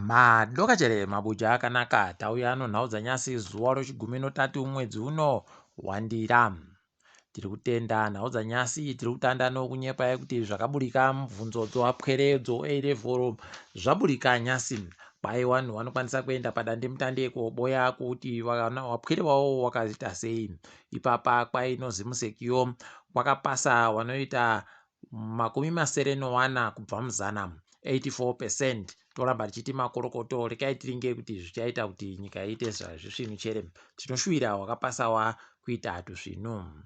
Madokachere mabuja akanaka tauya nonhau dzanyasi zuva rochigumi notatu mwedzi uno waNdira. Tiri kutenda nhau dzanyasi tiri kutanda nokunyepai kuti zvakaburika mubvunzo dzowapwere dzoA level zvaburika nyasi. Kwai wanhu wanokwanisa kuenda padandemutande koboya kuti wapwere wawo wakaita sei. Ipapa kwai nozimusekiyo kwakapasa wanoita 64 kubva muzana, 84 percent. Toramba tichiti makorokoto, rekai tiringe kuti zvichaita kuti nyika iite zvazvisvinu chere. Tinoshuwira wakapasawa kuita tusvinu.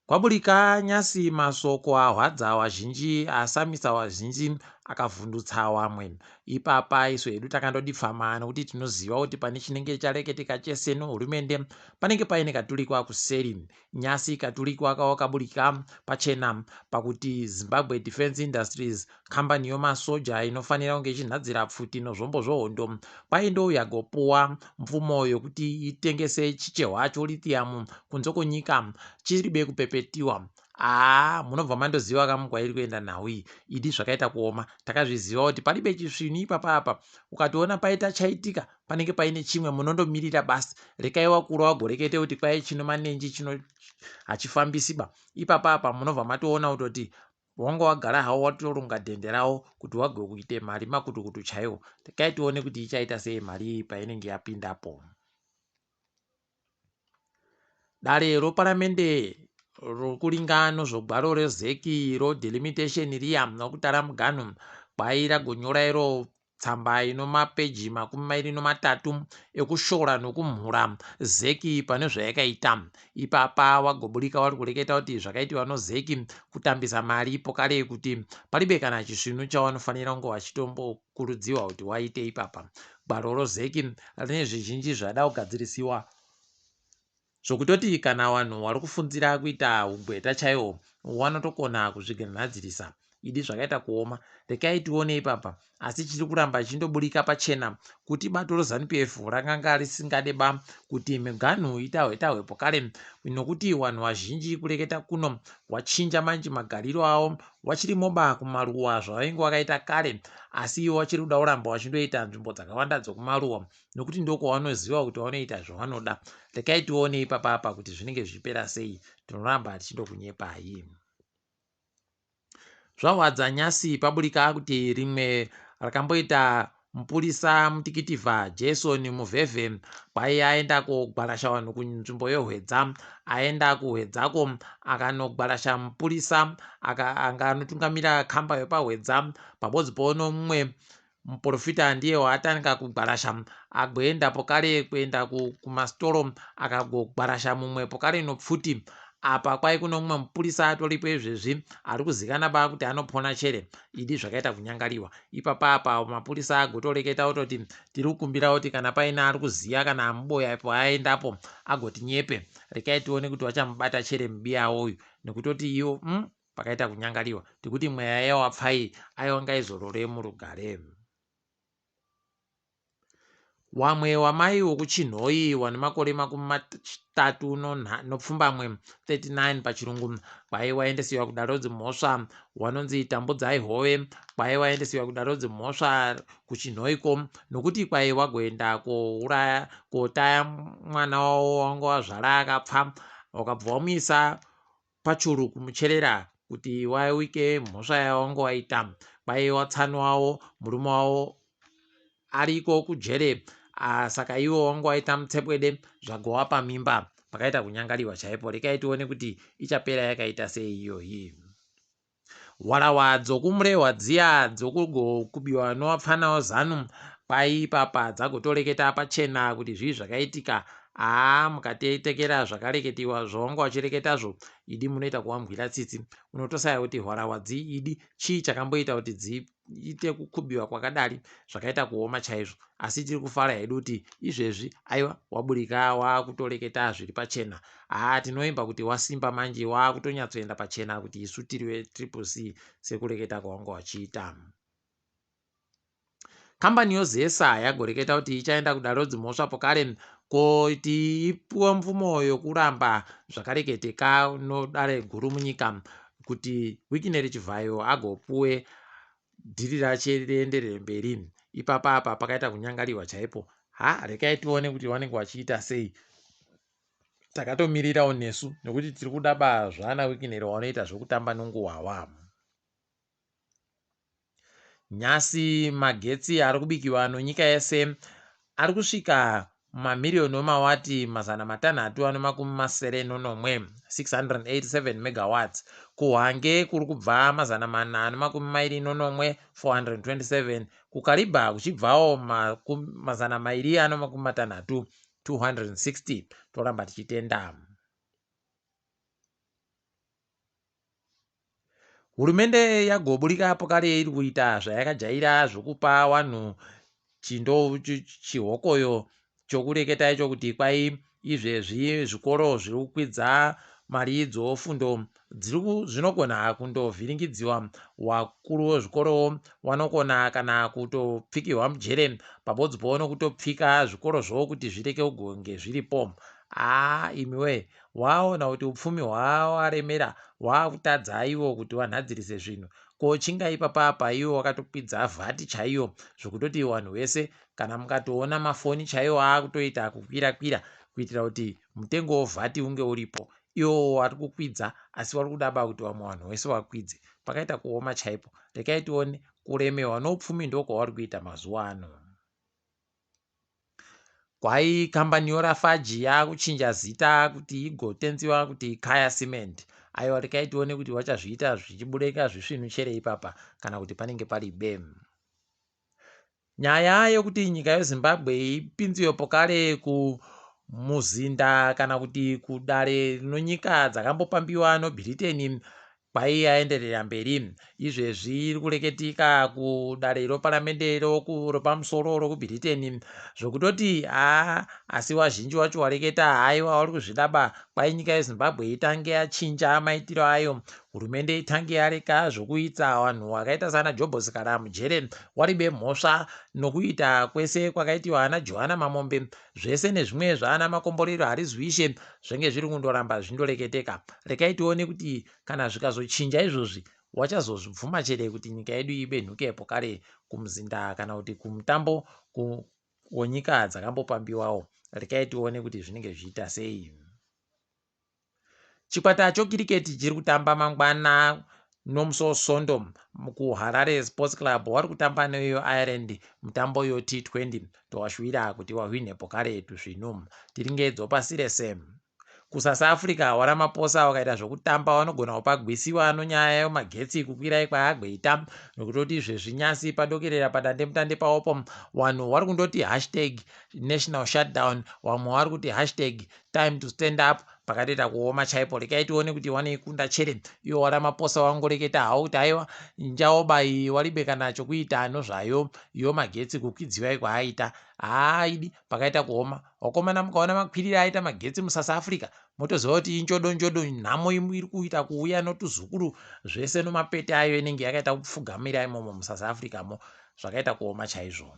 Kwaburika nyasi masoko ahwadza wazhinji, asamisa wazhinji, akavhundutsa wamwe. Ipapa isu hedu takandodipfama nokuti tinoziva kuti pane chinenge chareketeka chese nohurumende panenge paine katurikwa kuseri. Nyasi katurikwa kawakaburika pachena pakuti Zimbabwe Defence Industries, kambani yomasoja inofanira kunge ichinhadzira pfuti nozvombo zvohondo, kwai yagopuwa mvumo yokuti itengese chichehwa cholithium kunze kwenyika chiribe kupepetiwa. Haa, munobva mandoziva kamu kwairi kuenda nhau iyi. Idi zvakaita kuoma, takazviziva kuti paribe chisvinu ipapa apa. Ukatoona paita chaitika panenge paine chimwe, munondomirira basi. Rekai wakuru wagorekete kuti kwai chino manenji chino hachifambisiba. Ipapa apa munobva matoona kutoti wanga wagara hawo watoronga dhende rawo kuti wagokuite mari makutukutu chaiwo. Rekai tione kuti ichaita sei mari iyi painenge yapindapo. Dare roparamende rokuringa nozvogwaro rezeki rodelimitation riya nokutara muganhu kwai ragonyora iro tsamba ino mapeji 23 ekushora nokumhura ZEC pane zvayakaita. Ipapa wagoburika wari kureketa kuti zvakaitiwa noZEC kutambisa mari pokare kuti paribe kana chisvinu chawanofanira kunge wachitombokurudziwa kuti waite ipapa. Gwaro roZEC rine zvizhinji zvada kugadzirisiwa zvokutoti kana vanhu vari kufundzira kuita ugweta chaiwo wanotokona kuzviganhadzirisa. Idi zvakaita kuoma, rekai tione ipapa. Asi chiri kuramba chichindoburika pachena kuti bato reZanu PF rakanga risingade ba kuti miganhu itahwe tahwe pokare, nokuti vanhu vazhinji kureketa kuno wachinja manje magariro avo, wachirimo ba kumaruwa zvavainge wakaita kare, asi ivo vachiri kuda kuramba vachindoita nzvimbo dzakawanda dzokumaruwa nokuti ndokwavanoziva kuti vanoita zvavanoda. Rekai tione ipapa apa kuti zvinenge zvichipera sei, tinoramba tichindokunyepai. Zvahwadza nyasi paburika kuti rimwe rakamboita mupurisa mutikitivha Jason Muvhevhe kwai aenda kogwarasha vanhu kunzvimbo yeHwedza. Aenda kuHwedzako akanogwarasha mupurisa anga anotungamira kamba yepaHwedza pabodzi pono mumwe muporofita ndiye waatanga kugwarasha. Agoenda pokare kuenda kumasitoro akagogwarasha mumwe pokare nopfuti. Apa kwai kuno mumwe mupurisa atoripo izvezvi ari kuzikana ba kuti anopona chere. Idi zvakaita kunyangariwa ipapa apa mapurisa agotoreketa ototi tiri kukumbira kuti kana paine ari kuziya kana amuboya ipo aendapo agoti nyepe. Rekai tione kuti vachamubata chere mubiyawo uyu nekutoti iwo pakaita kunyangariwa tikuti mweya yawapfai aiwa ngaizorore murugare. Wamwe wamai wokuChinhoyi wane makore 38, 39 pachirungu, kwai waendesiwa kudare dzimhosva wanonzi Tambudzai Hove, kwai waendesiwa kudare dzimhosva kuChinhoyiko nokuti kwai wagoenda kouraya kotaya mwana wavo wanga wazvara akapfa, wakabva wamuisa pachuru kumucherera kuti wawike mhosva yawanga waita. Kwai watsani wavo murume wavo ariko kujere, saka ivo wanga waita mutsepwede zvagowapa mimba. Pakaita kunyangariwa chaipo. Rekai tione kuti ichapera yakaita sei iyoyi. Hwarawa dzokumurehwa dziya dzokugokubiwa nowapfana wezanu kwai ipapa dzagotoreketa pachena kuti zvii zvakaitika. Haa, mukatetekera zvakareketiwa zvawanga wachireketazvo, idi munoita kuwambwira tsitsi. Unotosaya kuti hwarawa dzi idi chii chakamboita kuti dziite kukubiwa kwakadari. Zvakaita kuoma chaizvo, asi tiri kufara hedu kuti izvezvi aiwa waburika wakutoreketa zviri pachena. Haa, tinoimba kuti wasimba manje wakutonyatsoenda pachena kuti isu tiri veTriple C sekureketa kwawanga wachiita. Kambani yoZESA yagoreketa kuti ichaenda kudare dzimhosva pokare koti ipuwe mvumo yokuramba zvakareketeka nodare guru munyika kuti Wicknell Chivhayo agopuwe dhiri rache rienderere mberi. Ipapa apa pakaita kunyangariwa chaipo. Ha, rekai tione kuti vanenge vachiita sei. Takatomirirawo nesu nekuti tiri kuda ba zvana Wicknell wanoita zvekutamba nonguhwawa. Nhasi magetsi ari kubikiwa nonyika yese ari kusvika mamiriyoni emawati 677, 687 megawatts. KuHwange kuri kubva 427, 427, kuKariba kuchibvawo 260, 260. Toramba tichitenda. Hurumende yagoburika pokare iri kuita zvayakajaira zvokupa vanhu chindo chihokoyo chokureketa icho kuti kwai izvezvi zvikoro zviri kukwidza mari dzofundo zvinogona kundovhiringidziwa. Vakuru vezvikoro vanogona kana kutopfikirwa mujere pabodzi powo nokutopfika zvikoro zvavo kuti zvireke kugonge zviripo. Haa imiwe, waona kuti upfumi hwawaremera wakutadza ivo kuti vanhadzirise zvinhu. Ko chinga ipapa apa iwo wakatokwidza vhati chaiyo zvokutoti vanhu vese kana mukatoona mafoni chaiwo aakutoita kukwira kwira kuitira kuti mutengo wevhati unge uripo. Iwo wari kukwidza asi wari kudaba kuti vamwe vanhu vese vakwidze. Pakaita kuoma chaipo. Rekai tione kuremewa noupfumi ndokwavari kuita mazuva ano. Kwai kambani yoRafaji yakuchinja zita kuti igotenziwa kuti Kaya Cement. Aiwa rekai tione kuti vachazviita zvichibureka zvisvinu chere ipapa kana kuti panenge pari bem. Nyaya yekuti nyika yeZimbabwe ipinziwe pokare kumuzinda kana kuti kudare rinonyika dzakambopambiwa noBritain kwai yaenderera mberi. Izvezvi iri kureketika kudare roparamende ropamusoro rokuBritain zvokutoti haa asi wazhinji wacho wareketa haiwa wari kuzvidaba kwai nyika yeZimbabwe itange yachinja maitiro ayo. Hurumende itange yareka zvokuita vanhu vakaita sana Jobho Sikhala mujere waribe mhosva nokuita kwese kwakaitiwa ana Johanna Mamombe zvese nezvimwe zvaana Makomborero Harizwishe zvenge zviri kundoramba zvindoreketeka. Rekai tione kuti kana zvikazochinja izvozvi wachazozvibvuma chere kuti nyika yedu ibenhuke pokare kumuzinda kana kuti kumutambo wonyika dzakambopambiwawo. Rekai tione kuti zvinenge zvichiita sei. Chikwata chokiriketi chiri kutamba mangwana nomusi weSondo kuHarare Sports Club wari kutamba neyo Ireland mutambo yo T20. Towashuwira kuti wahwine pokare tusvinu. Tiringe pasi rese. KuSouth Africa waRamaphosa wakaita zvokutamba vanogona kupagwisiwa nonyaya yemagetsi kukwirai kwaagweita nokutoti izvezvi nyasi padokerera padandemutande pawopo vanhu vari kundoti hashtag national shutdown, vamwe vari kuti hashtag time to stand up. Pakatoita kuoma chaipo. Rekai tione kuti wanoikunda chere. Iwo waRamaphosa wangoreketa hawo kuti aiwa njaoba iyi waribe kana chokuita nozvayo iyo magetsi kukwidziwai kwaaita. Haaidi pakaita kuoma. Wakomana mukaona makwiriro aita magetsi muSouth Africa motoziva kuti injodo njodo nhamo iri kuita kuuya notuzukuru zvese nomapete ayo inenge yakaita kupfugamira imomo muSouth Africa mo. Zvakaita kuoma chaizvo.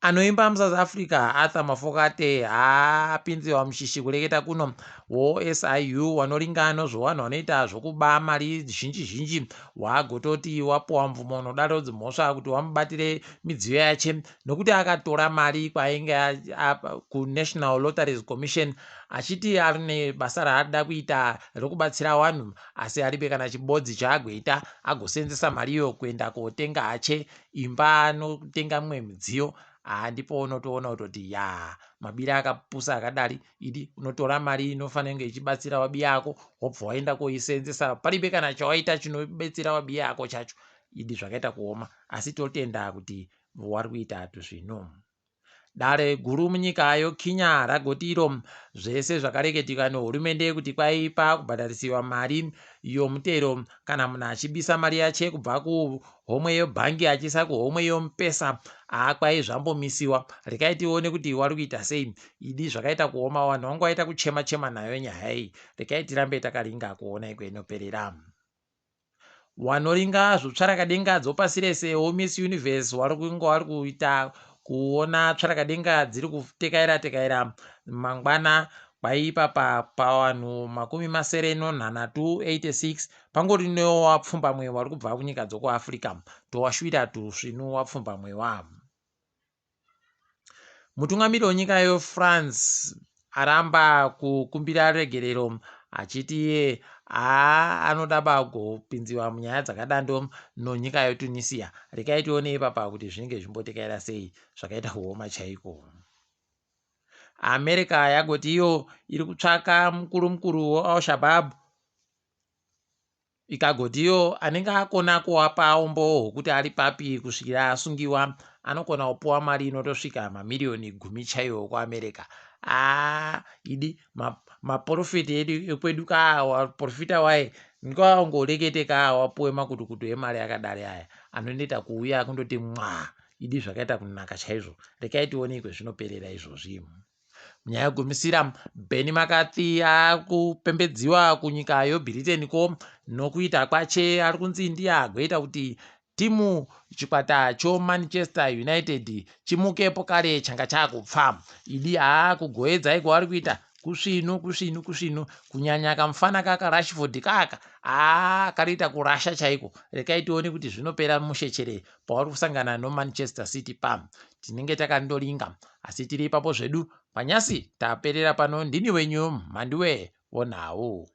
Anoimba muSouth Africa Arthur Mafokate haapinziwa mushishi kureketa kuno woSIU wanoringa nozvovanhu vanoita zvokuba mari zhinji zhinji waagototi wapuwa mvumo nodaro dzimhosva kuti wamubatire midziyo yache nokuti akatora mari kwainge kuNational Lotteries Commission achiti ari nebasa raada kuita rokubatsira vanhu asi aribe kana chibodzi chaagweita agosenzesa mari iyo kuenda kotenga hache imba nokutenga mimwe midziyo. Ndipo unotoona kutoti ya mabira akapusa akadari idi unotora mari inofanira kunge ichibatsira wabiya ako wobva waenda koisenzesa paribe kana chawaita chinobetsera wabiya ako chacho. Idi zvakaita kuoma asi totenda kuti wari kuita tuzvinu. Dare guru munyika yoKenya ragoti iro zvese zvakareketika nehurumende kuti kwaipa kubhadharisiwa mari yomutero kana munhu achibisa mari yache kubva kuhomwe yebhangi achiisa kuhomwe yomupesa kwai zvambomisiwa. Rekai tione kuti wari kuita sei. Idi zvakaita kuoma vanhu vangu vaita kuchema chema nayo nyaya iyi. Rekai tirambe takaringa kuona iko inoperera. Wanoringa zvotsvarakadenga dzopasi rese woMiss Universe wari kunge wari kuita kuona tsvarakadenga dziri kutekaira tekaira mangwana Kwai ipapa pavanhu 67, 86 pangori newapfumbamwe wari kubva kunyika dzokuAfrica. Towashuvira tusvinu wapfumbamwe. Mutungamiri wenyika yeFrance aramba kukumbira regerero achiti iye haa anoda bagopinziwa munyaya dzakadando nonyika yeTunisia. Rekai tione ipapa kuti zvinenge zvimbotekaira sei, zvakaita kuoma chaiko. America yagoti iyo iri kutsvaka mukuru mukuru weAl-Shabaab, ikagoti iyo anenge akona kuwapa umbowo hwekuti ari papi kusvikira asungiwa anokona kupuwa mari inotosvika mamiriyoni 10 chaiwo kuAmerica. Aa idi maprofeti edu ekwedu kaa, waprofita waye ngawangorekete kaa wapuwe makutukutu emari akadari aya anondoita kuuya kundoti mwa idi zvakaita kunaka chaizvo. Rekai tione kwezvinoperera izvozvi. Munyaya yekugumisira, Benny McCarthy akupembedziwa kunyika yeBritain ko nokuita kwache ari kunzi ndiye agoita kuti timu chikwata choManchester United chimukepo kare changa chakupfa. Idi haa kugoedza kwavari kuita kusvinu kusvinu kusvinu, kunyanya kamufana kaka Rashford kaka haa kariita kurasha chaiko. Rekai tione kuti zvinopera mushechere pavari kusangana noManchester City pam tinenge takandoringa, asi tiri ipapo zvedu panyasi taperera pano. Ndini wenyu Mhanduwe wonhau.